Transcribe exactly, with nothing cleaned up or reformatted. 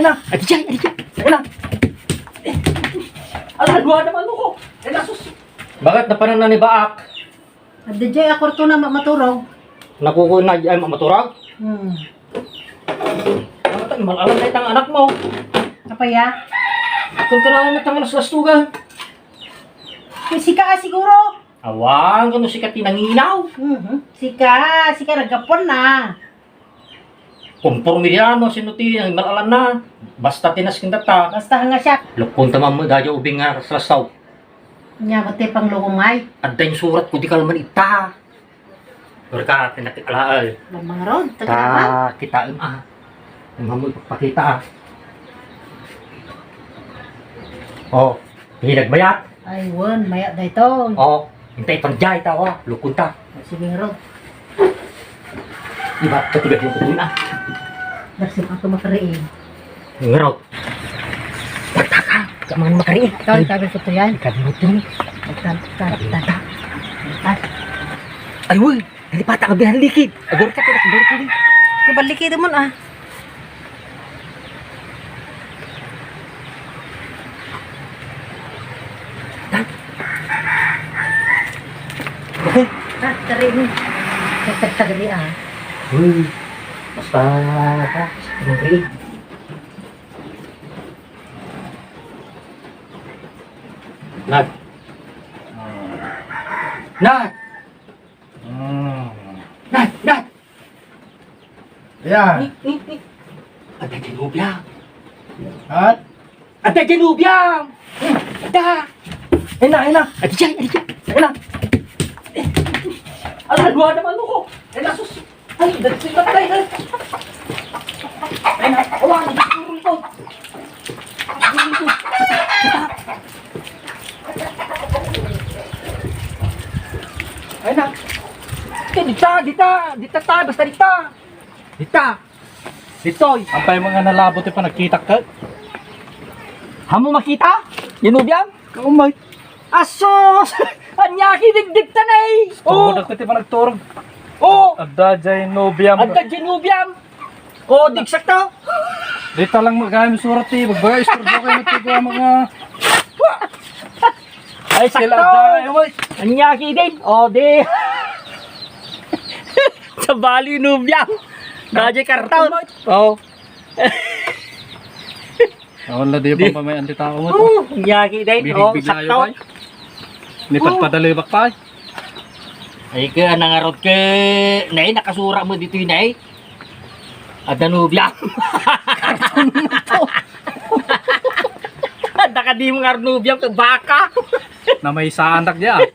Ala, adi jay, adi jay. Ala. Ala, dua naman ko. Ala, sus. Bakit napanan na ni Baak? Adi jay, a kwarto na ma-, maturog. Nakukuha na ay maturog? Hmm. Bakit mal-alam na itang anak mo? Apaya? Kung kailangan na itang alas-alas tugan. Sika siguro. Awan, kano sika ti nanginaw? Mhm. Sika, sika naggapuan na. Komporme diay no sino ti nangmalalan na. Basta ti nasken data. Basta nga siya. Lukon ta mamma dayta ubing nga rasrasaw. Nya, ba't ti panglukong ay? Adda insurat ko di kalman ita. Orka, ti nakit-, alaal. Lamang raw, ta, kitaem, ah. Ang hamoy pakita, ah. Oh, hinagbayat. Ay, wen, maya daytoy. Oh, intay pang jay ta, oh, lukon ta. Sige, Rod. Iba, katigas yung kukunin, ah. Darsim ako makariin. Ngero. Pataka, ka mga makariin. Ikaw, ikaw, ikaw, ikaw, yan. Ikaw, ikaw, ikaw. Ikaw, ikaw, ikaw. Ay, uy, nalipata ka bihan likid. Agor ka, agor ka, agor ka. Kabalikid mo, ah. Ah, tari mo. Nagtagtagari, ah. Hmm. Basta, basta, tagtagari. Nag. Nag. Mm. Nag, nag. Ayan. Ni, ni, ni. Adda Genovia. At? Adda Genovia. Adda. Ay na, ay na. Adi jay, adi jay. Ay na. Ala, dua naman ko. Ay na, sus. Ay, dagsi ka tayo, ay. Ay na, awan, dagsi ko. Ay na. Dita, dita, dita ta, basta dita. Dita. Ditoy. Apay mga nalabo ti panagkitak ka? Amo makita? Genovia? Kaumay. Asus! Ania ki digdigtan ay! Oh! Turog ti panagturog. Oh! Adda jay Genovia. Adda Genovia. Oh, digsakto. Dita lang magayam surat ti, magbaga istorbo kayo nagtagawa mga. Ay, sakto. Sila adda, ay, umay. Ania ki din. Oh, di. Sabali Genovia. Adda jay karton. Oh. Awan la di pampamayan ti tao mo to. Oh, ania ki din. Oh, bigla sakto. Ni padpadalebak pa. Ay, kaya nangarot ke, nay, nakasura mo dito, nay. Adda Genovia. Adda ka di mo nga Genovia, ka baka. Na may saan tak diyan.